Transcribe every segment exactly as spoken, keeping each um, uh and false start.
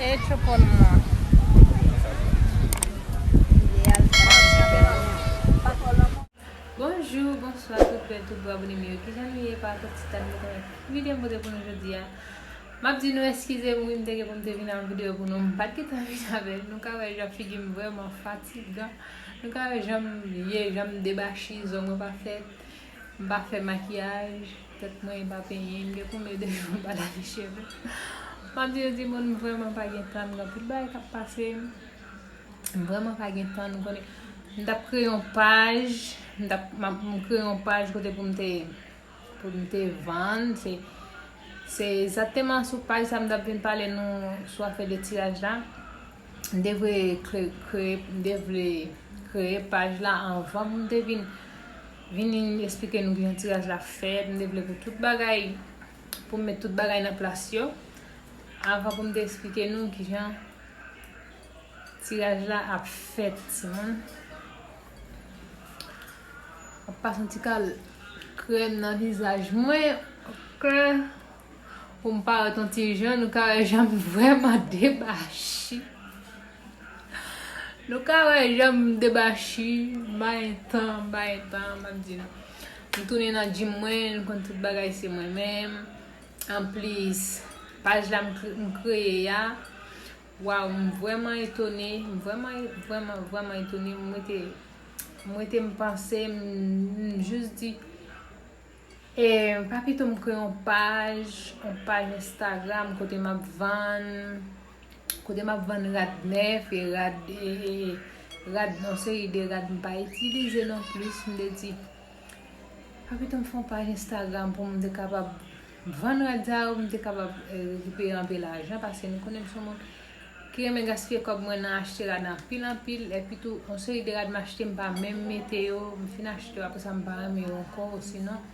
E chopon mwen. Bonjou, bonswa, tout bèl, tout bwa, bon eme yo. Kijan nou ye pa tout ti tan nou konn videyo m pote pou nou jodi a? M ap di nou eskize m, wi, m te gen pou m te vin ak videyo pou nou, m pa t gentan vin avè l. Nou ka wè jan figi m vrèman fatigan. Nou ka wè jan m ye, jan m debachi, zong mwen pa fèt. M pa fè makiyaj, tèt mwen pa penyen, m gen konbyen de jou m pa lave cheve. M ap di nou timoun, m vrèman pa gen tan, m gen anpil bagay k ap pase. M vrèman pa gen tan, nou konnen. M t ap kreye yon paj, m t ap, m ap, m kreye yon paj kote pou m te, pou m te vann. Se, se egzakteman sou paj sa m t ap vin pale nou sou afè de tiraj la. M te vle kre-, kreye, m te vle kreye paj la anvan pou m te vin, vin esplike nou kijan tiraj la fèt. M te vle pou tout bagay, pou m met tout bagay nan plas yo. Anvan pou m te esplike nou kijan tiraj la ap fèt, timoun. Ap pase yon ti kal krèm nan vizaj mwen, ok? Pou m parèt yon ti jan, nou ka wè jan m vrèman debachi. Nou ka wè jan m debachi, m pa gen tan, m pa gen tan, m ap di nou. M tounen nan gym mwen, nou konn tout bagay se mwen menm. Anplis, paj la m kre-, m kreye a, waw, m vrèman etone, m vrèman, vrèman, vrèman etone. M rete, m rete, m panse, m, m jis di, e, pa pito m kreye yon paj, yon paj Instagram kote m ap vann, kote m ap vann rad nèf e rad, e, e, rad, yon seri de rad m pa itilize non plis, m te di, pa pito m fè yon paj Instagram pou m te kapab vann rad sa yo, pou m te kapab, e, rekipere anpil lajan, paske nou konnen m se yon moun ki renmen gaspiye kòb mwen nan achte rad anpil, anpil, epi tou, yon seri de rad m achte, m pa menm mete yo, m fin achte yo, apre sa, m pa renmen yo ankò, sinon,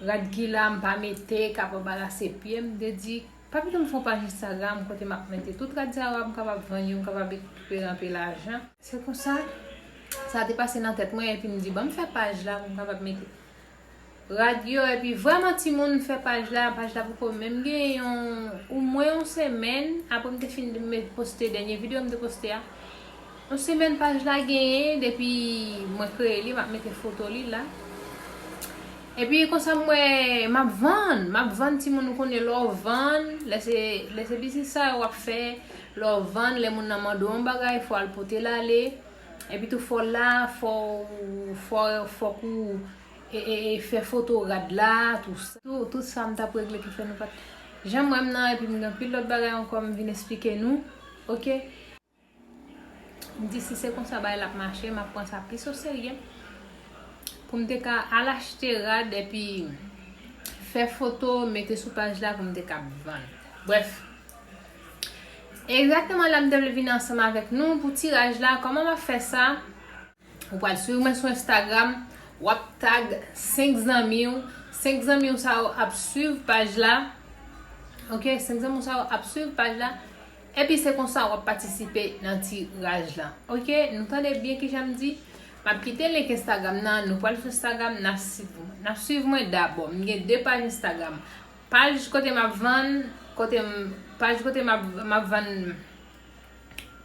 rad ki la, m pa mete, k ap anbarase pye m, m te di, pa pito m fè yon paj Instagram kote m ap mete tout rad sa yo, m kapab vann yo, m kapab rekipere anpil lajan. Se konsa, sa te pase nan tèt mwen, epi m di, ban m fè paj la pou m kapab mete rad yo, epi vrèman timoun fè paj la, paj la poko menm gen yon, omwen yon semèn, apre m te fin met, poste dènye videyo m te poste a. Yon semèn paj la genyen, depi mwen kreye li, m ap mete foto li la. Epi konsa m wè m ap vann, m ap vann timoun, ou konnen lè w vann, lè se, lè se biznis sa yo w ap fè, lè w vann, lè moun nan mande w yon bagay, fò w al pote l ale. Epi tou fò w la, fò w, fò, fòk ou e, e, e, fè foto rad la, tout sa. Tout, tout sa m t ap regle ki fè nou pa t janm wè m nan, epi m gen anpil lòt bagay ankò m vin esplike nou. Ok? M di si se konsa bagay la ap mache, m ap pran sa plis oserye. Pou m te ka al achte rad epi fè foto, mete sou paj la pou m te ka vann. Brèf. Egzakteman la m te vle vin ansanm avèk nou pou tiraj la. Kòman m ap fè sa? Ou pral swiv mwen sou Instagram, w ap tag senk zanmi w, senk zanmi w sa yo ap swiv paj la. Ok, senk zanmi w sa yo ap swiv paj la. Epi se konsa w ap patisipe nan tiraj la. Ok, nou tande byen kijan m di? M ap kite link Instagram nan, nou pral sou Instagram, n ap swiv, n ap swiv mwen dabò. M gen de paj Instagram. Paj kote m ap vann, kote m, paj kote m ap, m ap vann,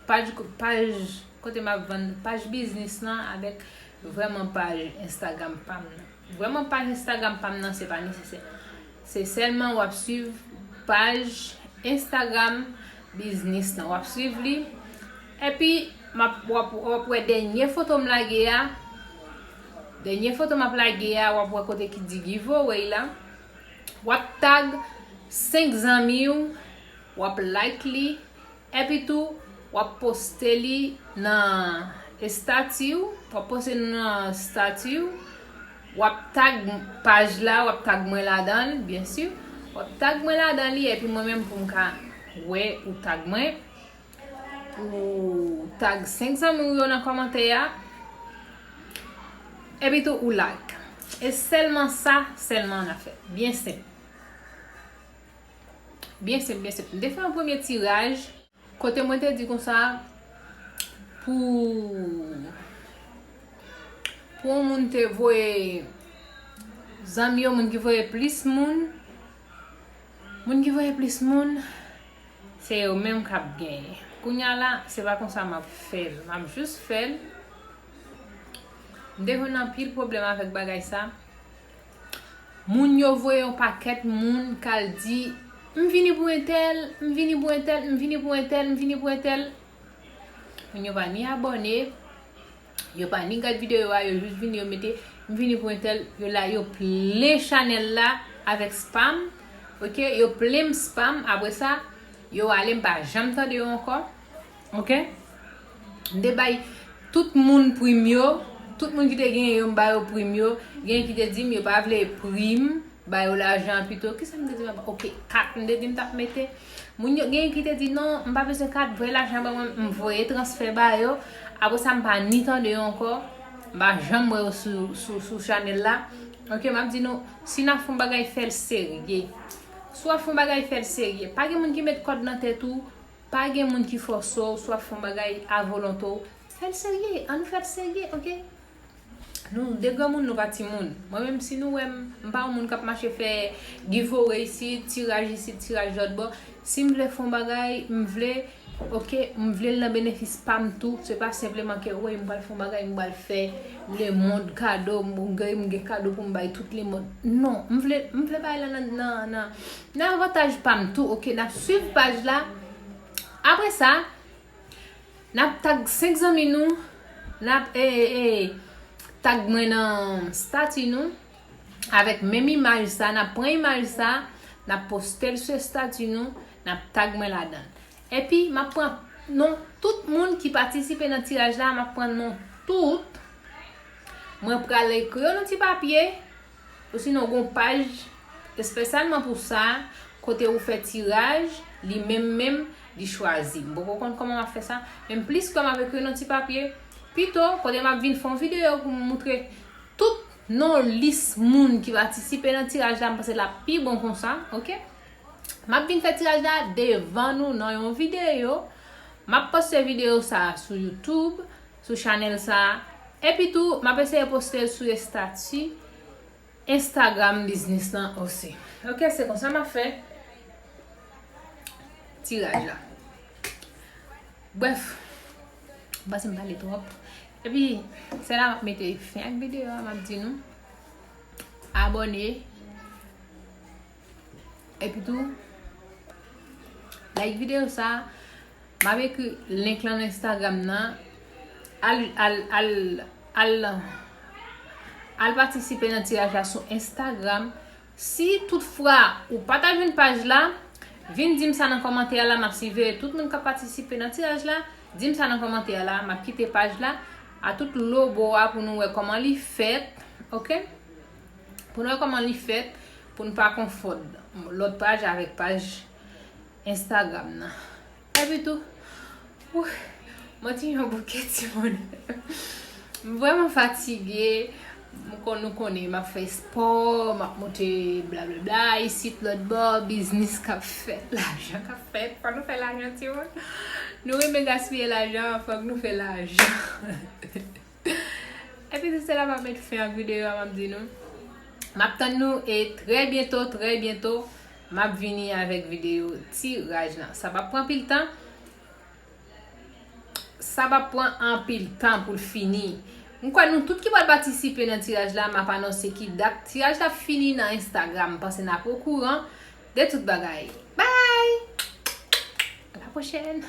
paj, paj kote m ap vann, paj biznis lan avèk vrèman paj Instagram pa m nan. Vrèman paj Instagram pa m nan, se pa nesesè. Se sèlman w ap swiv paj Instagram biznis lan. W ap swiv li. Epi, m ap, w ap, w ap wè dènye foto m lage a. Dènye foto m ap lage a, w ap wè kote ki di giveaway la. W ap tag senk zanmi w, w ap like li, epi tou, w ap poste li nan estati w, w ap poste li nan estati w, w ap tag paj la, w ap tag mwen ladan l, byen si, w ap tag mwen ladan li, epi mwen menm pou m ka wè ou tag mwen. Ou tag senk zanmi w yo nan kòmantè a. Epi tou ou like. E sèlman sa, sèlman n a fè. Byen senp. Byen senp, byen senp. M te fè yon premye tiraj kote mwen te di konsa pou, pou yon moun te voye zanmi yo, moun ki voye plis moun, moun ki voye plis moun, Se yo menm k ap genyen. Kounye a la, se pa konsa m ap fè l. M ap jis fè l. M te jwenn anpil pwoblèm avèk bagay sa. Moun yo voye yon pakèt moun k al di, "M vini pou entèl, m vini pou entèl, m vini pou entèl, m vini pou entèl." Moun yo pa ni abòne, yo pa ni gad videyo a, yo jis vini, yo mete, "M vini pou entèl." Yo la, yo plen chanèl la avèk spam. Oke, yo plen m spam. Apre sa, yo ale, m pa janm tande yo ankò. Oke? M te bay tout moun prim yo, tout moun ki te genyen yo, m ba yo prim yo. Gen ki te di m yo pa vle prim, ba yo lajan pito. Kisa m te di m ap, oke, kat m te di m t ap mete. Moun yo, gen ki te di, "Non, m pa bezwen kat, voye lajan ban mwen." M voye transfè ba yo. Apre sa, m pa ni tande yo ankò. M pa janm wè yo sou, sou, sou chanèl la. Oke, m ap di nou, si n ap fè yon bagay, fè l serye. Si w ap fè yon bagay, fè l serye. Pa gen moun ki met kòd nan tèt ou, pa gen moun ki fòse w, si w ap fè yon bagay a volonte w, fè l serye. Ann nou fè l serye, oke? Nou de granmoun, nou pa timoun. Mwen menm, si nou wè m, m pa yon moun k ap mache fè giveaway isit, tiraj isit, tiraj lòt bò. Si m vle fè yon bagay, m vle, oke, m vle l nan benefis pa m tou. Se pa senpleman ke, wi, m pral fè yon bagay, m pral fè lemonn kado, m gen, m gen kado pou m bay tout lemonn. Non, m vle, m vle bay la nan, nan, nan, nan avantaj pa m tou, oke, n ap swiv paj la. Apre sa, n ap tag senk zanmi nou, n ap, e, e, e, tag mwen nan stati nou, avèk menm imaj sa, n ap pran imaj sa, n ap poste l sou estati nou, n ap tag mwen ladan l. Epi, m ap pran non tout moun ki patisipe nan tiraj la, m ap pran non tout. Mwen pral ekri yo nan ti papye, osinon gon paj espesyalman pou sa, kote ou fè tiraj, li menm menm, li chwazi. M poko konn kòman m ap fè sa, men m plis kwè m ap ekri nan ti papye, pito, kote m ap vin fè yon videyo pou m moutre tout non lis moun ki patisipe nan tiraj la, m panse l ap pi bon konsa, oke? M ap vin fè tiraj la devan nou nan yon videyo. M ap poste videyo sa a sou YouTube, sou chanèl sa a. Epi tou, m ap eseye poste l sou estati Instagram biznis lan osi. Oke, se konsa m ap fè tiraj la. Brèf, m panse m pale twòp. Epi, se la m ap mete fen ak videyo a, m ap di nou, abòne. Epi tou, like videyo sa, m ap ekri link lan nan Instagram nan. Al, al, al, al, al patisipe nan tiraj la sou Instagram. Si toutfwa ou pa ta jwenn paj la, vin di m sa nan kòmantè a la, m ap siveye tout moun k ap patisipe nan tiraj la. Di m sa nan kòmantè a la, m ap kite paj la a tout lobo a pou nou wè kòman li fèt, oke? Pou nou wè kòman li fèt, pou n pa konfonn lòt paj avèk paj Instagram nan. Epi tou, wouh, mwen ti yon bouke timoun. M vrèman fatige. M kon-, nou konnen, m ap fè spò, m ap monte blablabla, isit lòt bò, biznis k ap fèt, lajan k ap fèt. Fò nou fè lajan, timoun. Nou renmen gaspiye lajan, fòk nou fè lajan. Epi tou se la m ap met fen ak videyo a, m ap di nou. M ap tann nou e trè byento, trè byento, m ap vini avèk videyo tiraj lan. Sa p ap pran pil tan. Sa p ap pran anpil tan pou l fini. M kwè nou tout ki pral patisipe nan tiraj la, m ap anonse ki dat tiraj la ap fini nan Instagram. M panse n ap okouran de tout bagay. Bye! A la pwochèn!